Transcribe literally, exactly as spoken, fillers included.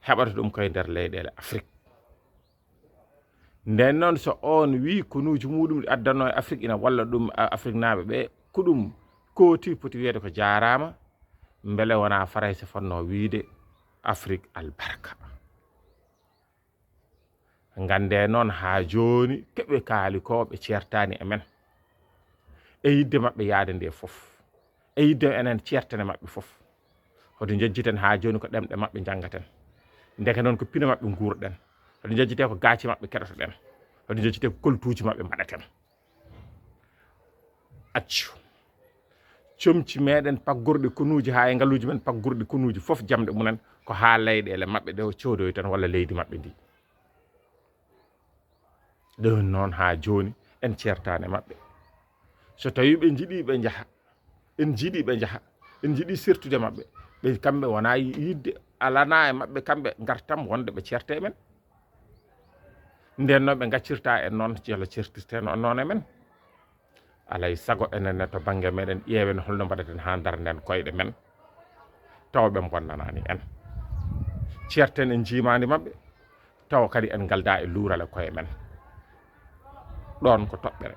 Heɓata ɗum koye nder leyɗeele Afrik. Nden noon, so oon wii konuuji muuɗum ɗi addanoo e Afrik ina walla ɗum, a-, Afriknaaɓe ɓe, ko ɗum kooti poti wiyeede ko jaaraama, mbele wonaa Farayse fotnoo wiide Afrik albarka. Nganndee noon, haa jooni, keɓe kaali ko ɓe ceertaani e men. E yidde maɓɓe yaade nde fof. E yidde enen ceertene maɓɓe fof. Hoto njejjiten haa jooni ko ɗemɗe maɓɓe njanngaten. Ndeke noon ko pine maɓɓe nguurɗen. Hoto njejjitee ko gaaci maɓɓe keɗotoɗen. Hoto njejjitee ko koltuuji maɓɓe mbaɗaten. Accu. Comci meɗen paggorɗi konuuji haa e ngaluuji men paggorɗi konuuji fof jamɗe mumen ko haa leyɗeele maɓɓe ɗe o coodoyi tan walla leydi maɓɓe ndi. Ɗum noon haa jooni en ceertaani e maɓɓe. So tawii ɓe njiɗii ɓe njaha, en njiɗii ɓe njaha, en njiɗii sertude maɓɓe, ɓe kamɓe wonaa yidde alanaa e maɓɓe kamɓe ngartam wonde ɓe ceerte e men. Nden noon ɓe ngaccirta en noon, yalla ceertirte noon e men. Alay sago enen ne to bannge meɗen ƴeewen holno mbaɗaten haa ndarnden koyɗe men. Tawa ɓe mbonnanaani en. Ceerten en njiimaandi maɓɓe. Tawa kadi en ngaldaa e luural e koye men. Ɗoon ko toɓɓere.